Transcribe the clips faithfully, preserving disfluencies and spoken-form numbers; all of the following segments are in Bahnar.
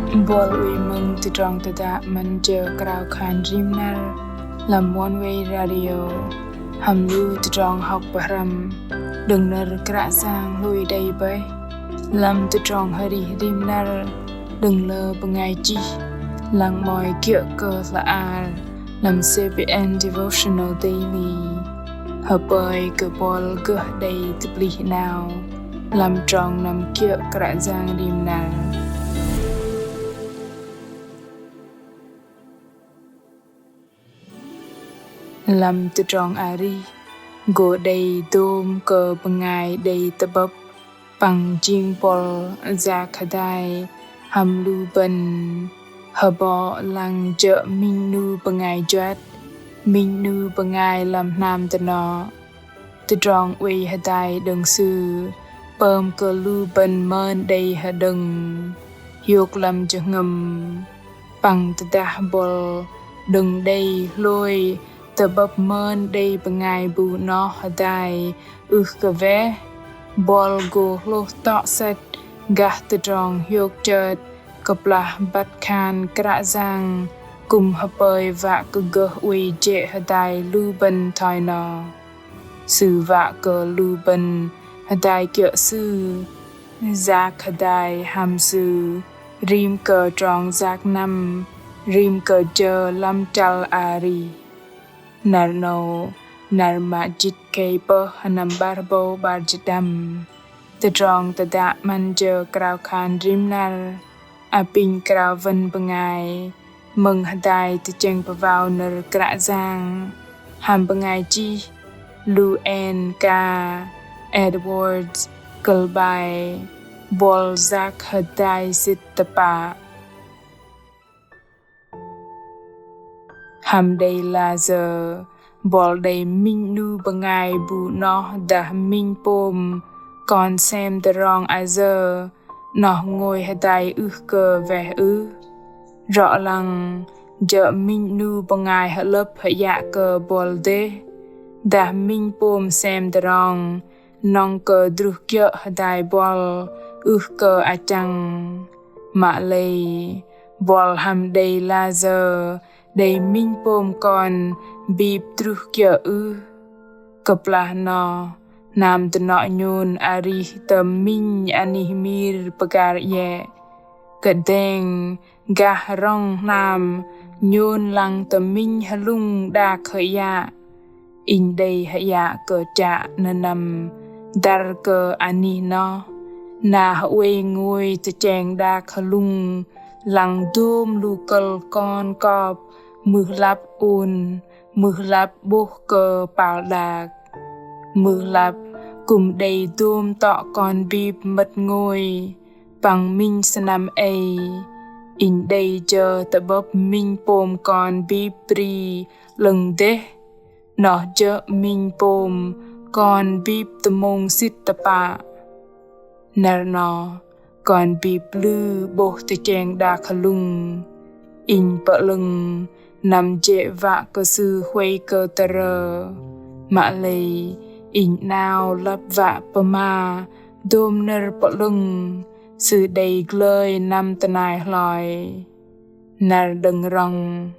Buăl oei mơ̆ng tơdrong tơdă 'măn jơ krao khan rim năr lăm One Way Radio hăm lu tơdrong hŏk pơhrăm đơ̆ng nơ̆r Kră Yang hlôi đei bơih lăm tơdrong arih rim năr đơ̆ng lơ bơngai chih lăng 'mơ̆i kiơ̆ kơ hla bơar lăm C B N Devotional Daily. Hơpơi kơ buăl gơh đei tơplih 'nao lăm trong năm kiơ̆ Kră Yang rim năr. Lăm tơdrong arih gô đei dôm kơ bơngai đei tơ'bơ̆p păng jing buăl yak hơdai hăm lu bơ̆n hơbŏ lăng jơ̆ minh 'nu bơngai juăt, minh 'nu bơngai lăm hnam dơnŏ. Tơdrong oei hơdai đơ̆ng Sư pơm kơ lu bơ̆n mơn đei hơđơ̆ng hiôk lăm jơhngơ̆m. Păng tơdah buăl đơ̆ng đei hlôi tơ'bơ̆p mơn đei bơngai bu 'noh hơdai ưh kơ weh, buăl gô hlôh tŏ sĕt gah tơdrong hiôk chơt kơplah băt khan Kră Yang kư̆m hơpơi wă kơ gơh oei jê̆ hơdai lu bơ̆n thoi noh. Sư wă kơ lu bơ̆n hơdai kiơ̆ Sư, yak hơdai hăm Sư rim kơ trong yak năm, rim kơ jơ lăm chăl arih. Năr 'nâu, năr mă jĭt khei pơh, sơnăm 'bar rơbâu 'bar jĭt đăm. Tơdrong tơdă 'măn jơ krao khan rim năr apinh krao wơ̆n bơngai mơ̆ng hơdai tơchĕng pơwao nơ̆r Kră Yang hăm bơngai chih Lou Anne K. Edwards, kơ̆l bai Buăl yak hơdai sĭt tơpă. Hăm đei lah sơ̆ buăl đei minh 'nu bơngai bu 'noh dah minh pôm kon sem tơdrong ayơ 'noh ngôi hơdai ưh kơ weh ưh? Rŏ lăng jơ̆ minh 'nu bơngai hơlơ̆p hơyă kơ buăl dêh, dah minh pôm sem tơdrong nŏng kơ druh kiơ̆ hơdai buăl ưh kơ achăng. Mă lei buăl hăm đei lah sơ̆ đei minh pôm kon bip druh kiơ̆ ưh? Kơplah noh hnam dơnŏ nhôn arih tơ minh anih mir pơgar iĕ. Kơdeng gah rŏng hnam nhôn lăng tơ minh hlŭng đak hơyă. Inh đei hơyă kơ chă nơnăm dăr kơ anih noh, na hơoei ngôi tơchĕng đak hlŭng lăng dôm lu kơ̆l kon kop mưh lăp un, mưh lăp 'bôh kơ pal đak. Mưh lăp kư̆m đei dôm tŏ kon bip mơ̆t ngôi. Păng minh sơnăm ei inh đei jơ tơ'bơ̆p minh pôm kon bip bri 'lơ̆ng dêh, noh jơ̆ minh pôm kon bip tơmông sĭt tơpă. Năr noh kon bip lư 'bôh tơchĕng đak hlŭng. Inh pơ'lơ̆ng năm jê̆ wă kơ sư huay kơ tơrơ. Mă lei inh 'nao lăp wă pơma dôm nơ̆r pơ'lơ̆ng sư đei glơi năm tơnai hloi. Năr đơ̆ng rŏng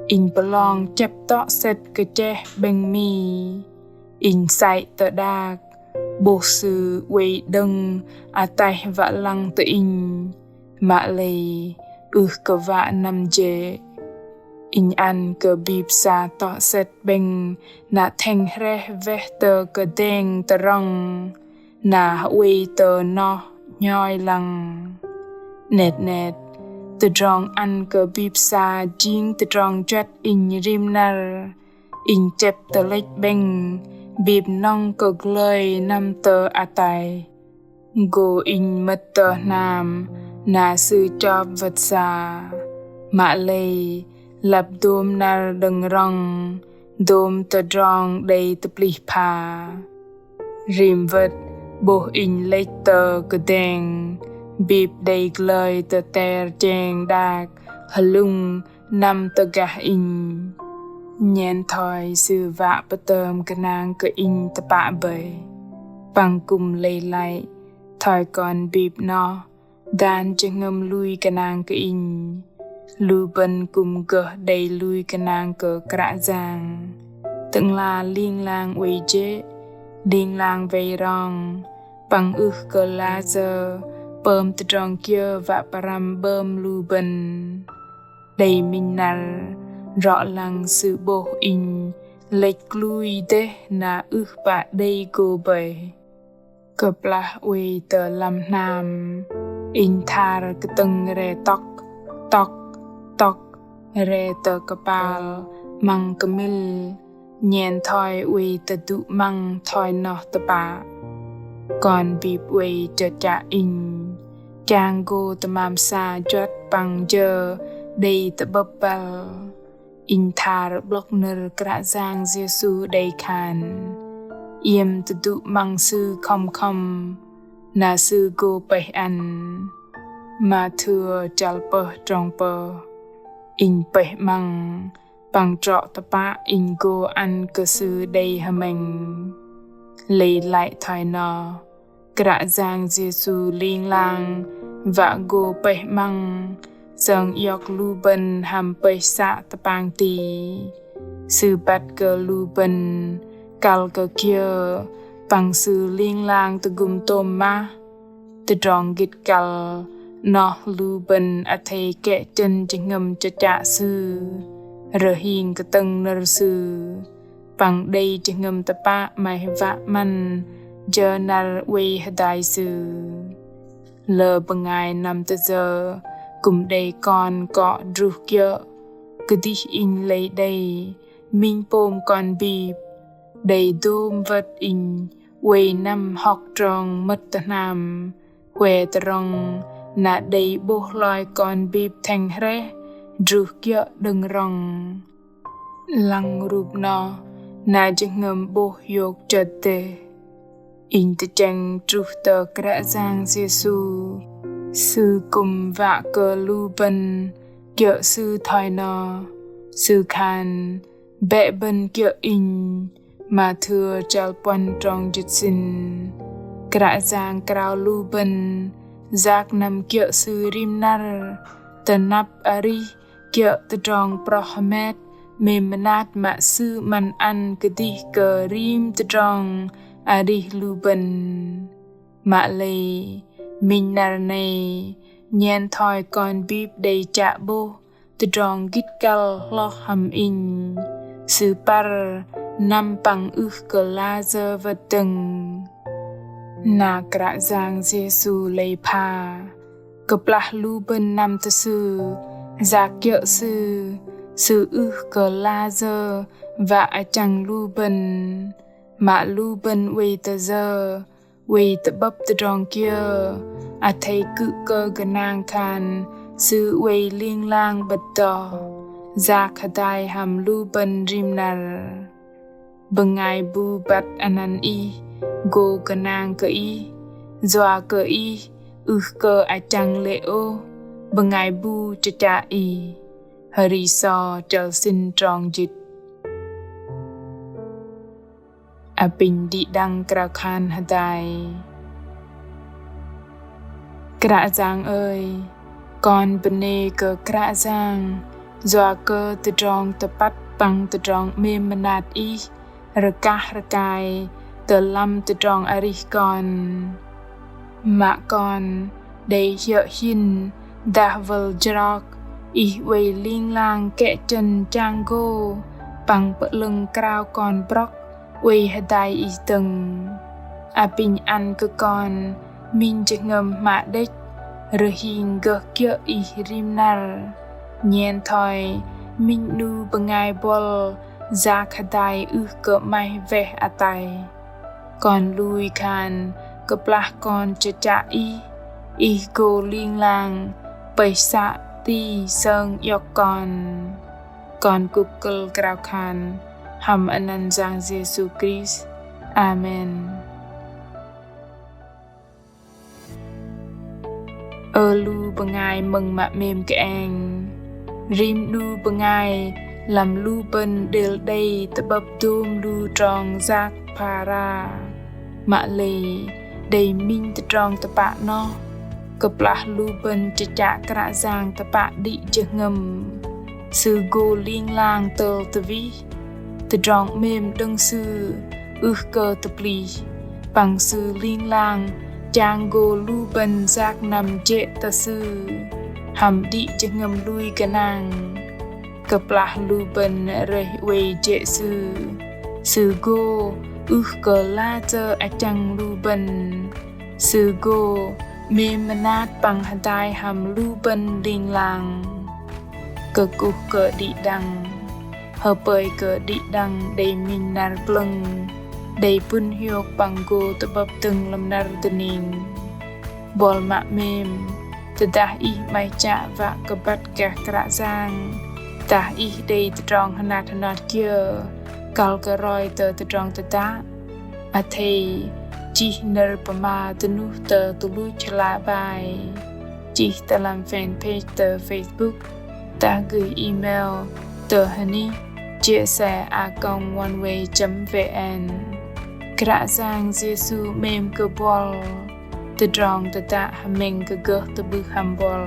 inh pơlong chĕp tŏ sĕt kơchĕh 'bĕng mi. Inh săi tơ đak 'bôh sư oei đơ̆ng ataih wă lăng tơ inh. Mă lei ưh kơ wă năm jê̆. Inh ăn kơ bip sa tŏ sĕt 'bĕng na thĕng hrĕh weh tơ kơdeng tơrŏng, na hơoei tơ noh nhoi lăng. 'Net 'net, tơdrong ăn kơ bip sa jing tơdrong juăt inh rim năr. Inh chĕp tơlĕch 'bĕng bip nŏng kơ glơi năm tơ ataih. Gô inh mơ̆t tơ hnam na sư chop wơ̆t sa. Mă lei lăp dôm năr đơ̆ng rŏng dôm tơdrong đei tơplih pha. Rim wơ̆t 'bôh inh lĕch tơ kơdeng, bip đei glơi tơ ter cheng đak hlŭng năm tơ gah inh. Nhen thoi sư wă pơtơm gơnang kơ inh tơpă bơih. Păng kư̆m lei lăi thoi kon bip noh Dan jơhngơ̆m lui gơnang kơ inh, lu bơ̆n kư̆m gơh đei lui gơnang kơ Kră Yang. Tơ'ngla ling lang oei jê̆, ling lang wei rong, păng ưh kơ layơ pơm tơdrong kiơ wă pơrăm 'bơm lu bơ̆n. Đei minh năr rŏ lăng sư 'bôh inh lĕch lui dêh na ưh pă đei gô bơih. Kơplah oei tơ lăm hnam, inh thar kơtơ̆ng re tŏk, tŏk, tŏk, re tơ kơpal 'măng kơmĭl, nhen thoi oei tơdŭ 'măng thoi noh tơpă. Kon bip oei chơchă inh, chang gô tơmam sa juăt păng jơ đei tơ'bơ̆p băl. Inh thar 'blŏk nơ̆r Kră Yang Yêsu đei khan: Iĕm tơdŭ 'măng Sư khŏm khŏm, na Sư gô pơih ăn. Mathiơ chăl pơh trong pơh. Inh pơih 'măng, păng trŏ tơpă inh gô ăn kơ Sư đei hơmĕng. Lei lăi thoi noh, Kră Yang Yêsu ling lang wă gô pơih 'măng sơng iŏk lu bơ̆n hăm pơih să tơpang ti. Sư băt kơ lu bơ̆n kăl kơ kiơ păng Sư ling lang tơgŭm tôm mah. Tơdrong gĭt kăl noh lu bơ̆n athei kĕ chơ̆n jơhngơ̆m chơchă Sư, rơhing kơtơ̆ng nơ̆r Sư, păng đei jơhngơ̆m tơpă 'maih wă 'măn jơ năr oei hơdai Sư. Lơ bơngai năm tơyơ kư̆m đei kon kŏ druh kiơ̆, kơdih inh lei đei minh pôm kon bip, đei dôm wơ̆t inh oei năm hŏk trong mơ̆t tơ hnam, hoe tơdrong na đei 'bôh hloi kon bip thĕng hrĕh druh kiơ̆ đơ̆ng rŏng. Lăng rup noh na jơhngơ̆m 'bôh hiôk chơt dêh. Inh tơchĕng truh tơ Kră Yang Yêsu, Sư kư̆m wă kơ lu bơ̆n kiơ̆ Sư thoi noh. Sư khan: Bĕ bơ̆n kiơ̆ Inh. Mathiơ chăl puăn trong jĭt sĭn. Kră Yang krao lu bơ̆n yak năm kiơ̆ Sư rim năr, tơnăp arih kiơ̆ tơdrong proh hơmet, mêm mơnat mă Sư 'măn ăn kơdih kơ rim tơdrong arih lu bơ̆n. Mă lei, minh năr nei, nhen thoi kon bip đei chă 'bôh tơdrong gĭt kăl hloh hăm inh, sư păr năm păng ưh kơ layơ wơ̆t dơ̆ng. Na Kră Yang Yêsu lei pha, kơplah lu bơ̆n năm tơ Sư, yak kiơ̆ Sư, Sư ưh kơ layơ wă achăng lu bơ̆n, mă lu bơ̆n oei tơyơ, oei tơ'bơ̆p tơdrong kiơ, athei kư̆ kơ gơnang khan Sư oei ling lang 'bơ̆t noh, yak hơdai hăm lu bơ̆n rim năr. Bơngai bu băt anăn ih gô gơnang kơ ih, yua kơ ih ưh kơ achăng lê̆ ôh bơngai bu chơchă ih. Hơri So chăl sĭn trong jĭt. Apinh đĭ đăng krao khan hơdai. Kră Yang ơi, kon bơnê kơ Kră Yang yua kơ tơdrong tơpăt păng tơdrong 'mêm mơnat Ih rơkah rơkai tơ lăm tơdrong arih kon. Mă kon đei hiơ̆ hin dah wơl jrok Ih oei ling lang kĕ chơ̆n chang gô păng pơ'lơ̆ng krao kon brŏk oei hơdai Ih dơ̆ng. Apinh ăn kơ kon minh jơhngơ̆m hmă đĕch, rơhing gơh kiơ̆ Ih rim năr, nhen thoi minh 'nu bơngai buăl yak hơdai ưh kơ 'maih weh ataih. Kon lui khan kơplah kon chơchă Ih, Ih gô ling lang pơih să ti sơng iŏk kon. Kon kŭk kơ̆l krao khan hăm anăn Yang Yêsu Krist. Amen. Ơ lu bơngai mơ̆ng mă 'mêm kơeng, rim 'nu bơngai lăm lu bơ̆n đêl đei tơ'bơ̆p dôm lu trong yak phara. Mă lei đei minh tơdrong tơpă noh, Kơplah lu bơ̆n chă Kră Yang tơpă đĭ jơhngơ̆m, Sư gô ling lang tơl tơwih. Tơdrong 'mêm đơ̆ng Sư ưh kơ tơplih, păng Sư ling lang chang gô lu bơ̆n yak năm jê̆ tơ Sư hăm đĭ jơhngơ̆m lui gơnang. Kơplah lu bơ̆n rơih oei jê̆ Sư, Sư gô ưh kơ lăi tơ achăng lu bơ̆n. Sư gô 'mêm mơnat păng hơdai hăm lu bơ̆n ling lang. Kơkuh kơ đĭ đăng, hơpơi kơ đĭ đăng đei minh năr plơ̆ng, đei pŭn hiôk păng gô tơ'bơ̆p dơ̆ng lăm năr dơning. Buăl mă 'mêm, tơdah ih 'maih chă wă kơ băt gah Kră Yang, dah ih đei tơdrong hơnat hơnat kiơ, kăl kơ roi tơ tơdrong tơdă, athei chih nơ̆r pơma dơnuh tơ tơluch hla bơar, chih tơ lăm fanpage tơ Facebook, dah gửi email tơ hơnih chia sẻ a còng oneway chấm vn. Kră Yang Yêsu 'mêm kơ buăl. Tơdrong tơdă hơmĕng kơ gơh tơ'bưh hăm buăl.